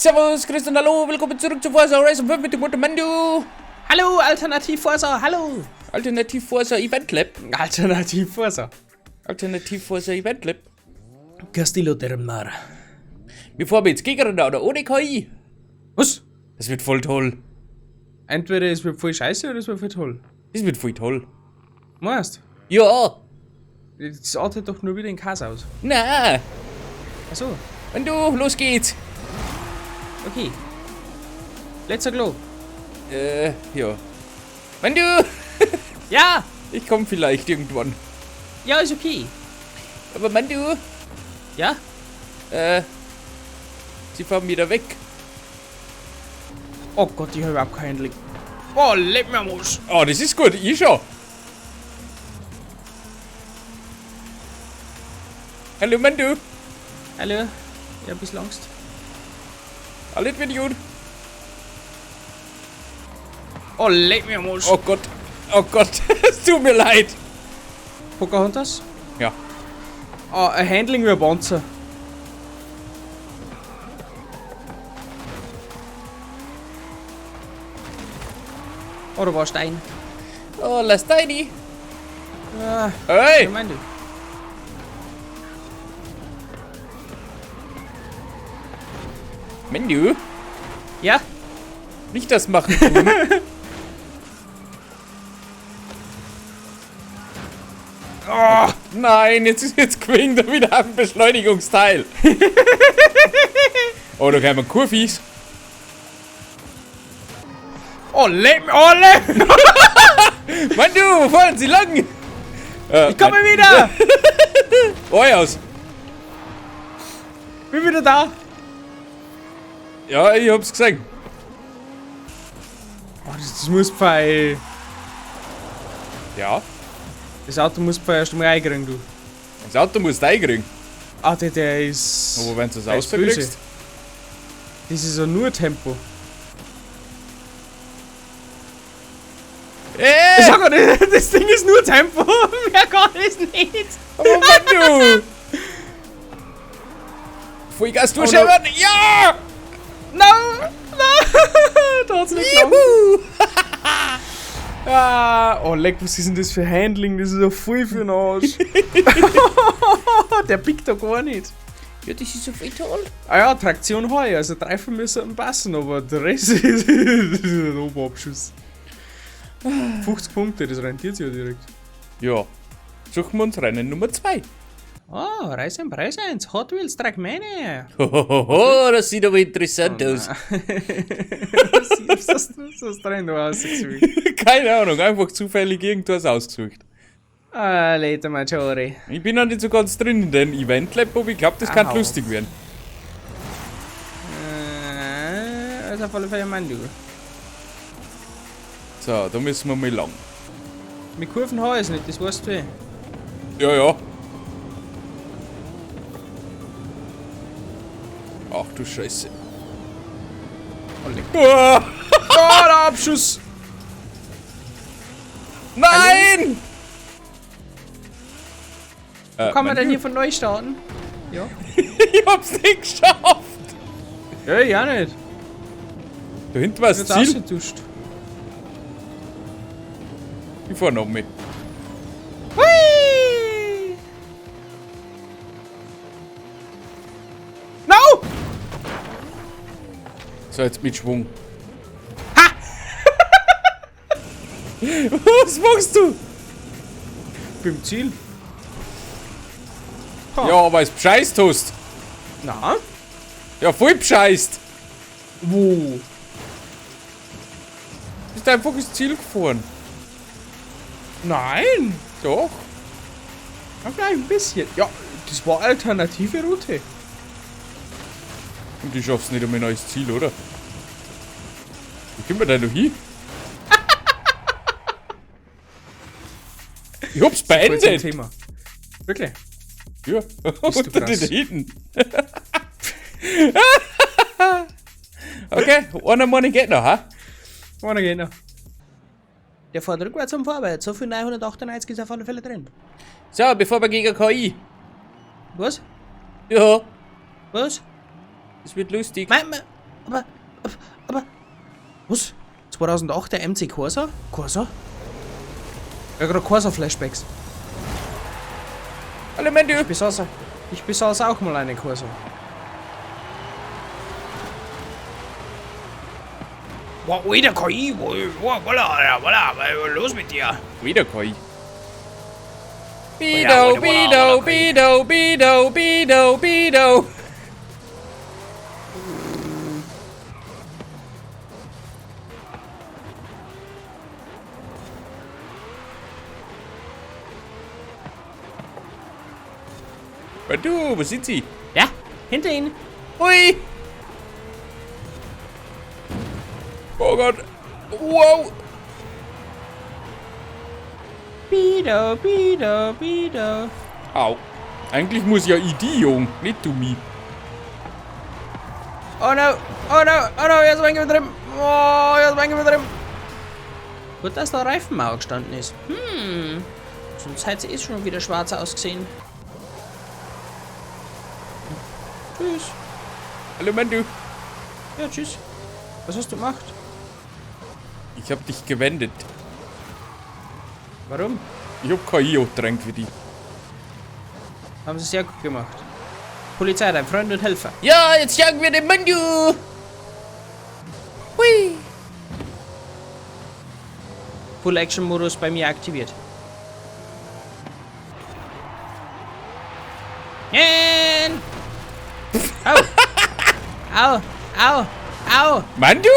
Servus, Chris und hallo, willkommen zurück zu Forza Horizon 5 mit dem guten Mandu. Hallo, Alternativ Forza, hallo. Alternativ Forza Event Lab. Alternativ Forza. Alternativ Forza Event Lab. Castillo del Mar. Wir fahren jetzt gegeneinander oder ohne KI. Was? Das wird voll toll. Entweder es wird voll scheiße oder es wird voll toll. Das wird voll toll. Meinst? Ja. Das artet doch nur wieder in Chaos aus. Na. Achso. Mandu, los geht's. Okay. Let's go. Ja. Mandu! Ja! Ich komm vielleicht irgendwann. Ja, ist okay. Aber Mandu? Ja? Sie fahren wieder weg. Oh Gott, ich hab überhaupt kein Handling. Oh, leck mir am Arsch. Oh, das ist gut, ich schon. Hallo Mandu. Hallo, ich hab ein bisschen Angst. Alles wird gut. Oh, leck mir am Arsch. Oh Gott, oh Gott, es tut mir leid. Pocahontas? Ja. Oh, ein Handling wie ein Panzer. Oh, da war ein Stein. Oh, lass deine. Ah, hey! Ich meine. Menü? Ja? Nicht das machen. Oh, nein, jetzt quingt er wieder auf dem Beschleunigungsteil. Oh, da kommen Kurfis. Oh, leck mich, oh, leck mich. Mann, du, wo fahren Sie lang? Ich komme wieder. Oh, aus. Bin wieder da. Ja, ich hab's gesehen. Oh, das muss Pfeil. Ja. Das Auto muss Pfeil erst mal einkriegen, du. Das Auto musst du einkriegen. Ah, der ist. Aber wenn du das Der ist rauskriegst. böse. Das ist ja nur Tempo. Ey! Ich sag mal, das Ding ist nur Tempo. Mehr kann es nicht. Aber Mann, du! Vollgas durchschauen! Oh, no. Ja! No! No! Da hat's nicht gelangt. Juhu! Ah, oh leck, was ist denn das für Handling? Das ist ja voll für den Arsch. Der pickt da gar nicht. Ja, das ist so voll toll. Ah ja, Traktion heuer, also Reifen müssen passen, aber der Rest ist ein Oberabschuss. 50 Punkte, das rentiert sich ja direkt. Ja, suchen wir uns Rennen Nummer 2. Ah, Reise 1, Preis 1, Hot Wheels Trackmania. Hohoho, das sieht aber interessant aus. Was hast du denn da ausgesucht? Keine Ahnung, einfach zufällig irgendwas ausgesucht. Ah, Leta Maggiore. Ich bin noch nicht so ganz drin in den Event Lab, aber ich glaub, das kann Au. lustig werden. Also auf alle Fälle Mandu. So, da müssen wir mal lang. Mit Kurven habe ich es nicht, das weißt du eh. Ja, ja. Ach du Scheiße. Oh, leck. Ah. Oh, der Abschuss! Nein! Wo kann man denn hier von neu starten? Ja. Ich hab's nicht geschafft! Ja, ich auch nicht. Da hinten war das Jetzt Ziel. ausgetuscht. Ich fahr noch mit. Hui! No! So, jetzt mit Schwung. Ha! Was machst du? Beim Ziel. Ha. Ja, aber es bescheißt hast. Na? Ja, voll bescheißt. Wo? Bist einfach ins Ziel gefahren. Nein! Doch. Ja, vielleicht ein bisschen. Ja, das war alternative Route. Und du schaffst nicht einmal ein neues Ziel, oder? Wie kommen wir denn noch hin? Ich hab's Voll zum beendet! Thema. Wirklich? Ja, Bist du unter den krass. hinten. Okay, einer Money geht noch, ha? Einer geht noch. Der fährt rückwärts und vorwärts. So viel 998 ist auf alle Fälle drin. So, bevor wir gegen KI. Was? Ja. Was? Das wird lustig. Mein, mein, Aber. Was? 2008 der MC Corsa? Corsa? Ja, gerade Corsa-Flashbacks. Hallo Mandu. Ich besaß auch mal einen Corsa. Wow, alter KI, wow, voila, voila, los mit dir? Wieder KI. Bido, Bido, Bido, Bido, Bido, Bido. Du, wo sind sie? Ja, hinter Ihnen. Hui! Oh Gott! Wow! Bido, Bido, Bido. Au. Eigentlich muss ja ich die jung, nicht du mich. Oh no, oh no, oh no, jetzt bin ich drin. Oh, jetzt bin ich drin. Gut, dass da Reifenmauer gestanden ist. Sonst hätte sie eh schon wieder schwarz ausgesehen. Tschüss. Hallo Mandu. Ja, tschüss. Was hast du gemacht? Ich hab dich gewendet. Warum? Ich hab KI hochgedrängt für dich. Haben sie sehr gut gemacht. Polizei, dein Freund und Helfer. Ja, jetzt jagen wir den Mandu. Hui. Full Action Modus bei mir aktiviert. Au! Au! Au! Au! Mandu!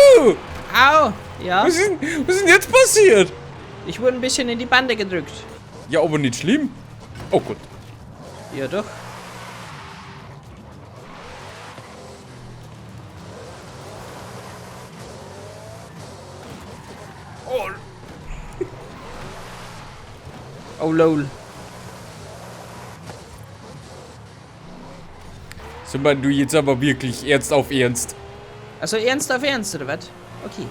Au! Ja? Was ist denn jetzt passiert? Ich wurde ein bisschen in die Bande gedrückt. Ja, aber nicht schlimm. Oh Gott. Ja, doch. Oh. Oh, lol. So, Mandu, jetzt aber wirklich ernst auf ernst. Also ernst auf ernst, oder was? Okay.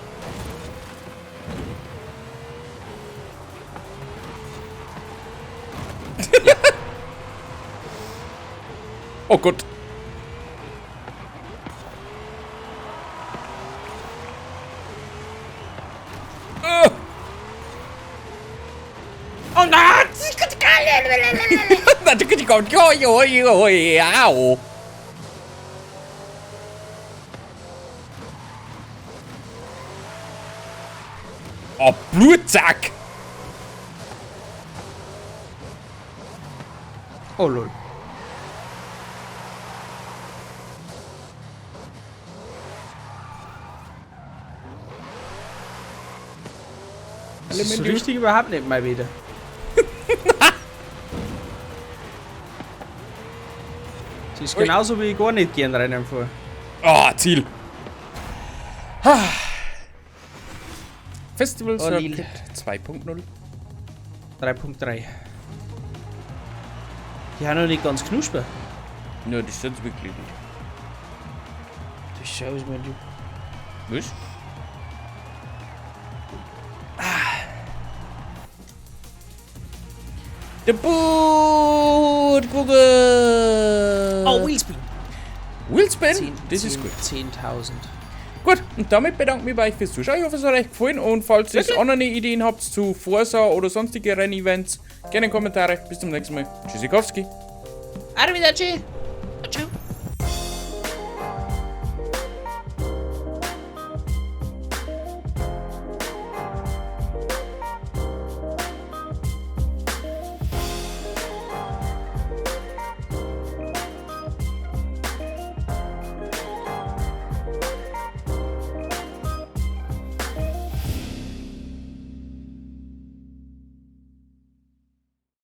Ja. Oh Gott. Oh. Oh nein! Oh, Blutsack! Oh lol. Das ist so richtig überhaupt nicht mal wieder. Sie ist genauso wie ich gar nicht gern rennen fahre. Ah, Ziel! Festival Circuit 2.0. 3.3. Die haben noch nicht ganz knusper. Ja, das sind wirklich nicht. Das schau ich mir, du. Was? Der Boot, Google! Oh, Wheelspin! Wheelspin? Das ist gut. 10.000. Gut, und damit bedanke ich mich bei euch fürs Zuschauen. Ich hoffe, es hat euch gefallen. Und falls ihr andere Ideen habt zu Forza oder sonstige Rennevents, gerne in Kommentare. Bis zum nächsten Mal. Tschüssikowski. Arrivederci!